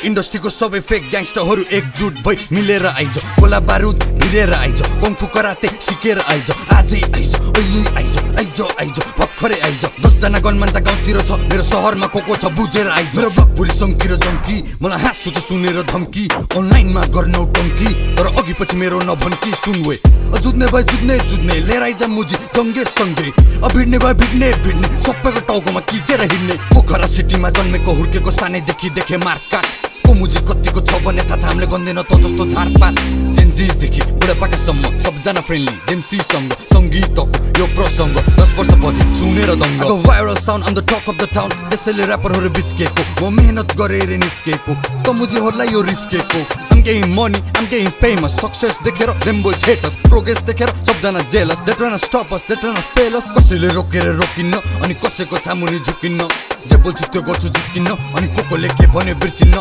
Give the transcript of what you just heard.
इन्डस्ट्रीको सबै फेक ग्याङ्स्टरहरू एकजुट भई मिलेर आइज गोला बारुद भिरेर आइज कङ्फु कराते सिकेर आइज आजै आइज अहिले आइज भर्खरै आइज 10 जना गनमान त गाउँतिर छ मेरो सहरमा को छ बुझेर आइज मेरो ब्लग पुरी सङ्की र जङ्की मलाई हाँसु त सुनेर धम्की अनलाइनमा गर्नौ टङ्की तर अघि पछि मेरो नभन्की सुनवे जुत्ने भए जुत्ने लिएर आइज मुजी जङ्गे सँगै भिड्ने भए भिड्ने सबैको टाउकोमा किचेर हिँड्ने पोखरा सिटीमा जन्मेको हुर्केको सानैदेखि देखे मार्काट को मुजी कतिको छ भने थाहा छ हामीले गन्दैन त जस्तो झारपात जेन्जीदेखि बुढापाकासम्म सबजना फ्रेन्डली जेन्सीसँग सङ्गीतको यो प्रसङ्ग 10 वर्ष पछि सुनेर दङ्ग viral sound on the talk of the town त्यसैले ऱ्यापरहरू बिच्केको म मेहनत गरेर निस्केको त मुजीहरूलाई यो रिस्केको I'm getting money, I'm getting famous Success देखेर them boys hate us Progress देखेर सबजना jealous They tryna stop us, they tryna fail us कसैले रोकेर रोकिन्न अनि कसैको सामुनि झुकिन्न जे बोल्छु त्यो गर्छु जिस्किन्न अनि को को लेखे भने बिर्सिन्न